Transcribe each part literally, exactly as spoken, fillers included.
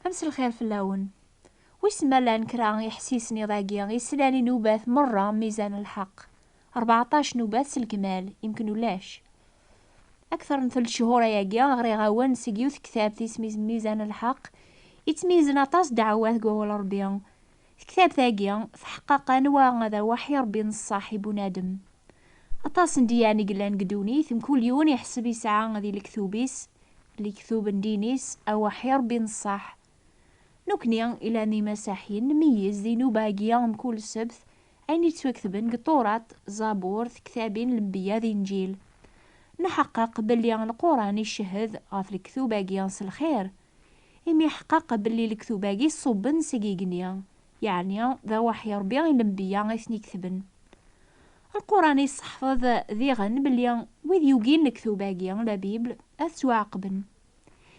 Mselxir fell-awen. Wissen ma llan kra iḥessisen iḍ-agi islan i nubat merra n Mizan Lḥeqq? Rbeɛṭac nubat s lekmal, imken ulac. Akter n telt cchur ayagi, ɣriɣ-awen seg yiwet tektabt isem-is Mizan Lḥeqq, yettmeyyizen aṭas ddeɛwat deg wawal Ṛebbi. Tektabt-agi tḥeqqeq anwa d awaḥi Ṛebbi n ṣṣeḥ i bunadem. Aṭas n ddiyan i yellan deg ddunit, mkul yiwen iḥseb isɛa di lektub-is, lektub n ddin-is, awaḥi Ṛebbi n ṣṣeḥ. Nekni, ilan d imasaḥiyen, nmeyyez di nnuba-agi mkul ssebt ayen yettwaketben deg Ṭurat, Zabur, tektabin n lenbiya d Inǧil. Nḥeqqeq belli Lquran icehhed ɣef lektub-agi s lxir, imi iḥeqqeq belli lektub-agi ṣubben seg igenni, yeɛni d awaḥi Ṛebbi i lenbiya i ten-iketben. Lquran isseḥfeḍ diɣen belli wid yugin lektub-agi, la Bible, ad ttwaɛaqben.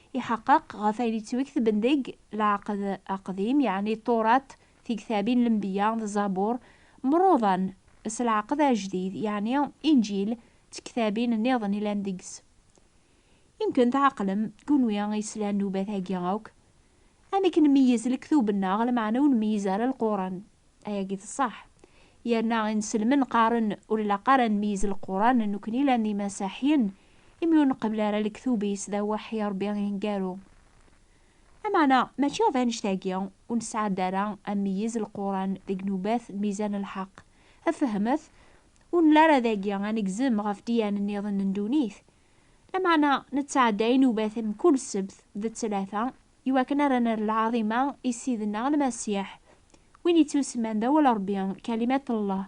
Iḥeqqeq ɣef ayen yettwaketben deg Lɛaqed Aqdim, yeɛni Ṭurat, tiktabin n lenbiya d Zabur, mruḍan s Lɛaqed Ajdid, yeɛni Inǧil, d tektabin nniḍen ilan deg-s. Imken tɛeqlem, kunwi yeslan nnubat-agi akk, amek nmeyyez lektub-nneɣ, lameɛna ur nmeyyez ara Lquran? Ayagi d ṣṣeḥ. Yerna inselmen qqaren ur ilaq ara ad nmeyyez Lquran, nekni llan d imasaḥiyen, imi ur nqebbel ara lektub-is d awaḥi Ṛebbi ineggaru. Lameɛna, mačči ɣef annect-agi ur nesɛedda ara ad nmeyyez Lquran deg nnubat n Mizan Lḥeqq. Fehmet, ur nelli ara dagi ad negzem ɣef ddiyan nniḍen n ddunit. Lameɛna, nettɛedday nnubat mkul ssebt d ttlata, iwakken ara nerr lɛaḍima i Ssid-nneɣ Lmasiḥ, win ittusemman d awal Ṛebbi, kalimat n Allah.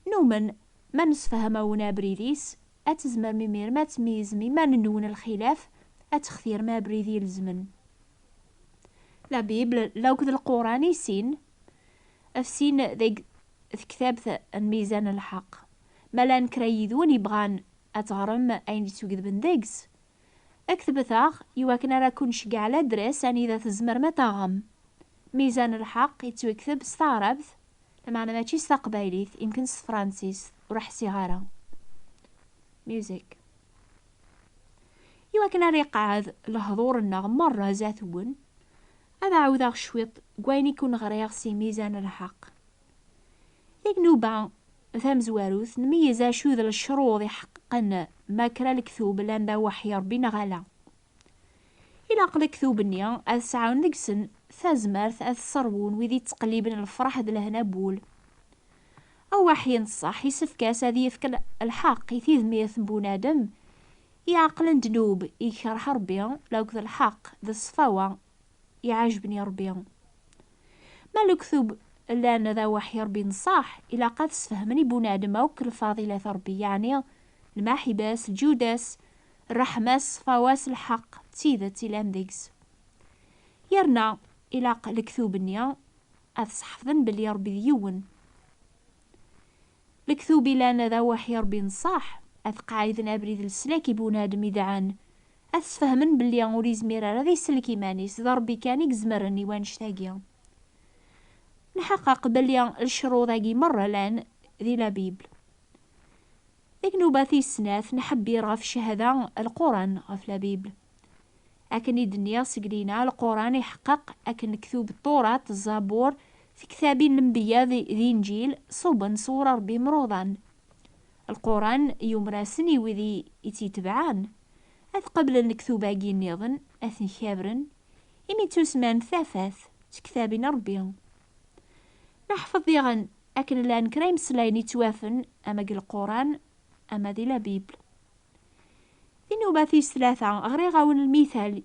Numen, ma nessefhem-awen abrid-is, ad tzemrem imiren ad tmeyyzem iman-nwen lxilaf, ad textirem abrid ilezmen. La Bible, la akked Lquran i sin, ɣef sin deg tektabt n Mizan Lḥeqq. Ma llan kra yid-wen yebɣan ad teɣrem ayen yettwagedben deg-s, ketbet-aɣ iwakken ara ken-nceggeɛ ladres anida tzemrem ad taɣem. Mizan Lḥeqq yettwakteb s taɛrabt, lameɛna mačči s taqbaylit, imken s tefransist, ur ḥsiɣ ara. Music. Iwakken ara iqeɛɛed lehdur-nneɣ merra zdat-wen, ad ɛawdeɣ cwiṭ deg wayen i kun-ɣriɣ si Mizan Lḥeqq. Deg nnuba tamezwarut, nmeyyez acu d lecruḍ iḥeqqen ma kra lektub llan d awaḥi Ṛebbi neɣ ala. Ilaq lektub-nni ad sɛun deg-sen tazmert ad sserwun wid yettqelliben lefṛeḥ d lehna n wul. Awaḥi n ṣṣeḥ isefk-as ad yefk l-, lḥeqq i tidmirt n bunadem iɛeqlen ddnub i ikerh Ṛebbi, la akked lḥeqq d ṣṣfawa iɛejben i Ṛebbi. Ma lektub llan d awaḥi Ṛebbi n ṣṣeḥ, ilaq ad sfehmen i bunadem akk lfaḍilat n Ṛebbi, yeɛni lmaḥiba-s, lǧuda-s, ṛṛeḥma-s, ṣṣfawa-s, lḥeqq d tidet ilan deg-s. Yerna ilaq lektub-nni ad sḥefḍen belli Ṛebbi d yiwen. Lektub ilan d awaḥi Ṛebbi n ṣṣeḥ, ad qɛiden abrid n leslak i bunadem idɛan, ad sfehmen belli ur izmir ara ad isellek iman-is, d Ṛebbi kan i izemren i wannect-agi. Nḥeqqeq belli lecruḍ-agi merra llan di la Bible. Deg nnuba tis snat, nḥebbir ɣef ccahada n Lquran ɣef la Bible. Akken i d-nniɣ seg lina, Lquran iḥeqqeq akken lektub Ṭurat, Zabur, tektabin n lenbiya d, d Inǧil ṣubben sɣur Ṛebbi mruḍan. Lquran yumer-asen i wid i, i tt-itebɛen ad qeblen lektub-agi nniḍen, ad ten-kabren, imi ttusman tafat d tektabin n Ṛebbi. Neḥfeḍ diɣen akken llan kra imeslayen ittwafen ama deg Lquran ama di la Bible. Di nnuba tis tlata, ɣriɣ-awen lmital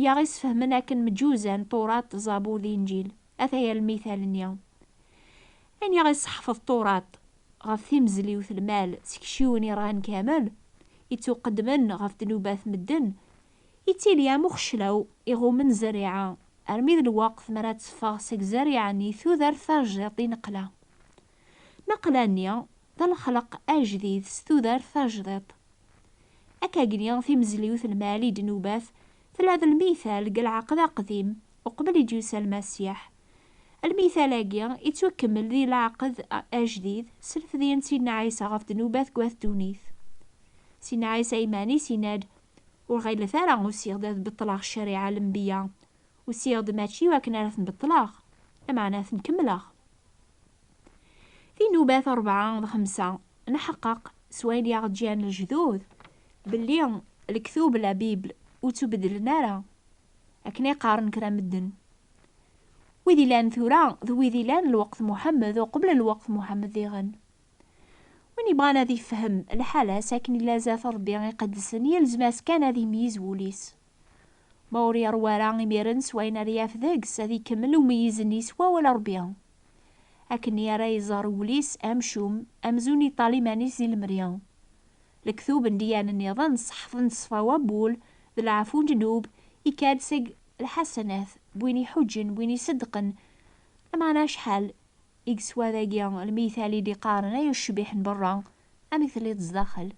i aɣ-isfehmen akken mǧuzan Ṭurat, Zabur d Inǧil. Ataya lmital-nni. Ayen i aɣ-isseḥfeḍ Ṭurat ɣef timezliwt lmal d tekciwin irɣan kamel, ittuqeddmen ɣef ddnubat medden, ittili am uxeclaw iɣummen zzerriɛa, armi d lweqt mi ara teffeɣ seg zzerriɛa-nni tudert tajdiṭ i neqla. Neqla-nni d lexleq ajdid s tudert tajdiṭ. Akkagni, timezliwt lmal i ddnubat tella d lmital deg lɛaqed aqdim, uqbel i d-yusa Lmasiḥ. Lmital-agi ittwakemmel di lɛaqed ajdid s lefdi n Sidna Ɛisa ɣef ddnubat n wat ddunit. Sidna Ɛisa iman-is yenna-d: "Ur ɣilet ara usiɣ-d ad beṭleɣ ccariɛa n lenbiya." Usiɣ-d mačči i wakken ara ten-beṭṭleɣ, lameɛna ad ten-kemmleɣ. Tinubat rebɛa d xemsa, nḥeqqeq s wayen i aɣ-d-ǧǧan lejdud belli lektub, la Bible, ur ttubedlen ara, akken i qqaren kra medden. Wid ilan tura d wid ilan lweqt Muḥemmed uqbel lweqt Muḥemmed diɣen. Win ibɣan ad ifhem lḥala-s akken illa zdat Ṛebbi iqedsen, yelzem-as kan ad imeyyez wul-is. Ma ur iṛwa ara imiren s wayen ara yaf deg-s, ad ikemmel umeyyez-nni s wawal Ṛebbi. Akken ara iẓer wul-is amcum, amzun iṭal iman-is di lemri. Lektub n diyana nniḍen seḥfḍen ṣṣfa wabul d leɛfu n ddnub, ikad seg lḥasanat n win iḥuǧǧen, n win iṣeddqen. Lameɛna acḥal i yeswa dagi lmital i d-iqqaren ay ucbiḥ n berra, amek telliḍ zdaxel?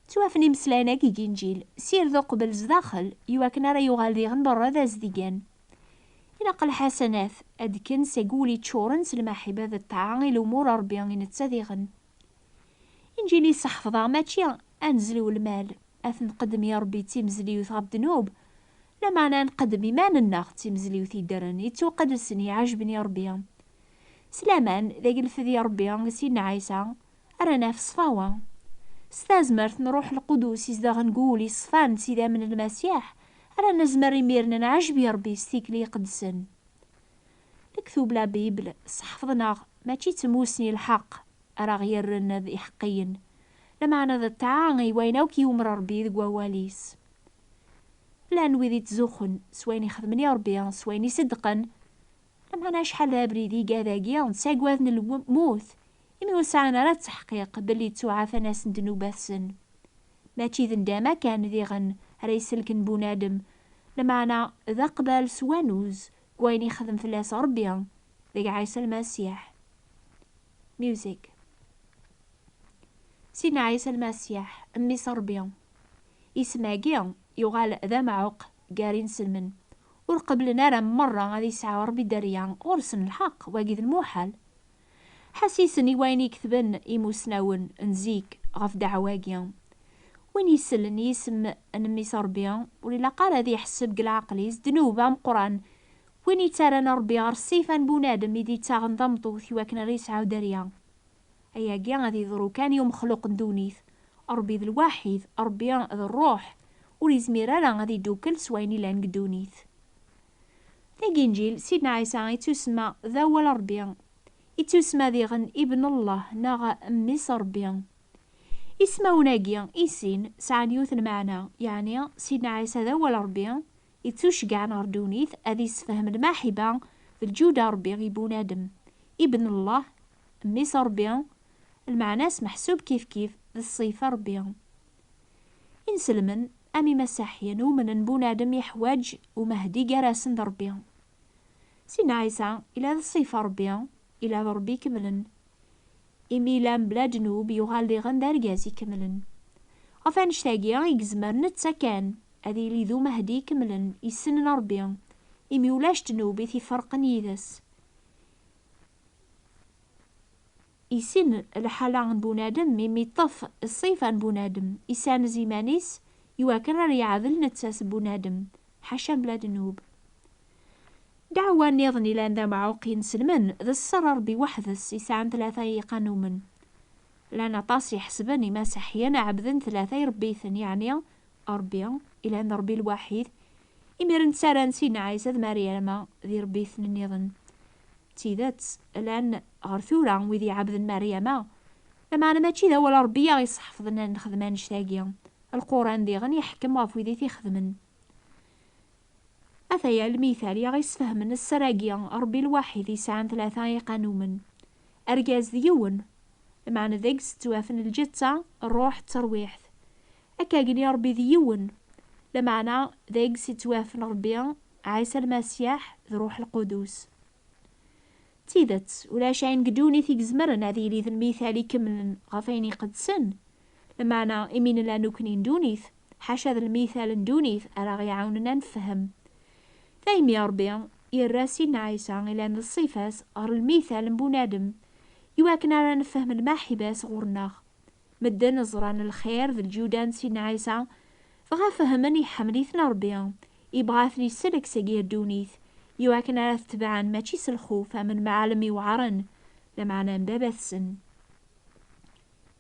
Ttwafen imeslayen-agi deg Inǧil, sired uqbel zdaxel, iwakken ara yuɣal diɣen berra d azdigan. Ilaq lḥasanat ad d-kken seg wul iččuren s lmaḥiba d ṭṭaɛa i lumuṛ Ṛebbi i netta diɣen. Inǧil i sseḥfḍeɣ mačči ad nezlu lmal, ad t-nqeddem i Ṛebbi d timezliwt ɣef ddnub, lameɛna ad nqeddem iman-nneɣ d timezliwt yeddren, yettuqedsen, iɛejben i Ṛebbi. S laman deg lfed i Ṛebbi i Sidna Ɛisa, ara naf ṣṣfawa. S tazmert n Ṛuḥ Lqudus izedɣen deg wul iṣfan s idammen n Lmasiḥ, ara nezmer imiren ad neɛjeb i Ṛebbi s tikli iqedsen. Lektub, la Bible, sseḥfḍen-aɣ mačči d tmusni n lḥeqq ara ɣ-yerren d iḥeqqiyen, lameɛna d ṭṭaɛa i wayen akk yumer Ṛebbi deg wawal-is. Llan wid ittzuxxun s wayen ixedmen i Ṛebbi, s wayen iṣeddqen, lameɛna acḥal d abrid iga dagi, ttaggaden lmut, imi ur sɛan ara ttaḥqiq belli ttuɛafan-asen ddnubat-sen. Mačči d ndama kan diɣen ara iselken bunadem, lameɛna d aqbal s wanuz deg wayen ixdem fell-as Ṛebbi deg Ɛisa Lmasiḥ. Music. Sidna Ɛisa Lmasiḥ, Mmi-s Ṛebbi. Isem-agi yuɣal d ameɛuq gar inselmen. Ur qebblen ara merra ad yesɛu Ṛebbi dderya, ɣur-sen lḥeqq, wagi d lmuḥal. Ḥasisen i wayen i ketben imusnawen n zik ɣef ddeɛwa-agi. Win isellen i yisem n Mmi-s Ṛebbi, ur ilaq ara ad iḥseb deg leɛqel-is ddnub ameqqran, win ittarran Ṛebbi ɣer ṣṣifa n bunadem i d-ittaɣen tameṭṭut iwakken ara yesɛu dderya. Ayagi ad iḍru kan i umexluq n ddunit. Ṛebbi d lwaḥid, Ṛebbi d Ṛṛuḥ, ur izmir ara ad iddukel s wayen ilan deg ddunit. Deg Inǧil, Sidna Ɛisa ittusemma d awal Ṛebbi, ittusemma diɣen Ibn Allah neɣ Mmi-s Ṛebbi. Ismawen-agi i sin sɛan yiwet n lmeɛna, yeɛni Sidna Ɛisa d awal Ṛebbi, ittuceggɛen ɣer ddunit ad issefhem lmaḥiba d lǧuda Ṛebbi i bunadem. Ibn Allah, Mmi-s Ṛebbi, lmeɛna-s meḥsub kifkif d ṣṣifa Ṛebbi. Inselmen am imasaḥiyen umnen bunadem iḥwaǧ umehdi gar-asen d Ṛebbi. Sidna Ɛisa ila d ṣṣifa Ṛebbi, ila d Ṛebbi ikemlen. Imi ila mebla ddnub, yuɣal diɣen d argaz ikemlen. Ɣef annect-agi i yezmer netta kan ad yili d umehdi ikemlen, issnen Ṛebbi, imi ulac ddnub i t-iferqen yid-s. Isin lḥala n bunadem, imi ṭṭef ṣṣifa n bunadem, issanez iman-is iwakken ara yeɛdel netta s bunadem, ḥaca mebla ddnub. Ddeɛwa nniḍen ilan d ameɛuq inselmen, d ṣṣer Ṛebbi weḥd-s isɛan tlata n yiqanumen. Llan aṭas iḥesben imasaḥiyen ɛebden tlata iṛebbiten, yeɛni Ṛebbi, ilan d Ṛebbi lwaḥid, imiren ttarran Sidna Ɛisa d Maryama d iṛebbiten nniḍen. D tidet, llan ɣer tura wid iɛebden Maryama, lameɛna mačči d awal Ṛebbi i aɣ-isseḥfḍen ad nexdem annect-agi. Lquran diɣen iḥkem ɣef wid i t-ixedmen. Ataya lmital i aɣ-isfehmen sser-agi, Ṛebbi lwaḥid yesɛan tlata iqanumen. Argaz d yiwen, lameɛna deg-s ttwafen lǧetta, ṛṛuḥ d terwiḥt. Akkagni Ṛebbi d yiwen, lameɛna deg-s ttwafen Ṛebbi, Ɛisa Lmasiḥ d Ṛuḥ Lqudus. D tidet, ulac ayen deg ddunit i izemren ad yili d lmital ikemlen ɣef ayen iqedsen. Lameɛna imi nella nekkni n ddunit, ḥaca d lmital n ddunit ara ɣ-iɛawnen ad nefhem. Daymi Ṛebbi yerra Sidna Ɛisa ilan d ṣṣifa-s ɣer lmital n bunadem, iwakken ara nefhem lmaḥiba-s ɣur-neɣ. Medden ẓran lxir d lǧuda n Sidna Ɛisa, dɣa fehmen iḥemmel-iten Ṛebbi, Yebɣa ad ten-isellek seg yir ddunit, iwakken ara t-tebɛen mačči s lxuf am lmeɛlem iweɛren, lameɛna n baba-tsen.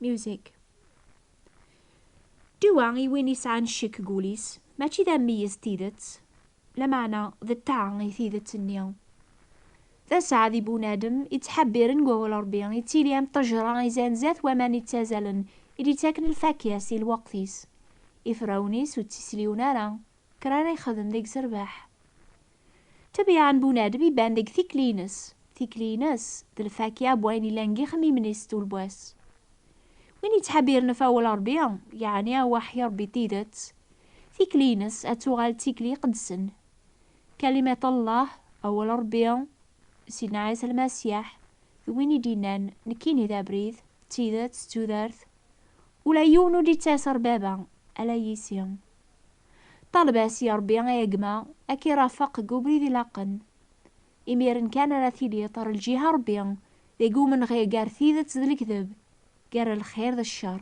Music. Dduwa i win isɛan ccek deg wul-is, mačči d ameyyez tidet, lameɛna d ṭṭaɛa i tidet-nni. D aseɛd i bunadem ittḥebbiren deg wawal Ṛebbi, ittili am ṭṭejra izan zdat waman ittazalen i d-ittaken lfakya si lweqt-is. Ifrawen-is ur ttisliwen ara, kra ara yexdem deg-s rrbeḥ. Ṭṭbiɛa n bunadem iban deg tikli-ines. Tikli-ines d lfakya n wayen illan deg yixemmimen-is ṭul n wass. Win ittḥebbiren ɣef awal Ṛebbi, yeɛni awaḥi Ṛebbi tidet, tikli-ines ad tuɣal d tikli iqedsen. Kalimat Allah, awal Ṛebbi, Sidna Ɛisa Lmasiḥ, d win i d-yennan, nekkini d abrid, d tidet, d tudert. Ula yiwen ur d-ittas ar Baba, ala yis-i. Ṭaleb-as i Ṛebbi, ay a gma, ad k-irafeq deg ubrid ilaqen. Imiren kan ara tiliḍ ar lǧiha Ṛebbi, deg umenɣi gar tidet d lekdeb, gar lxir d ccer.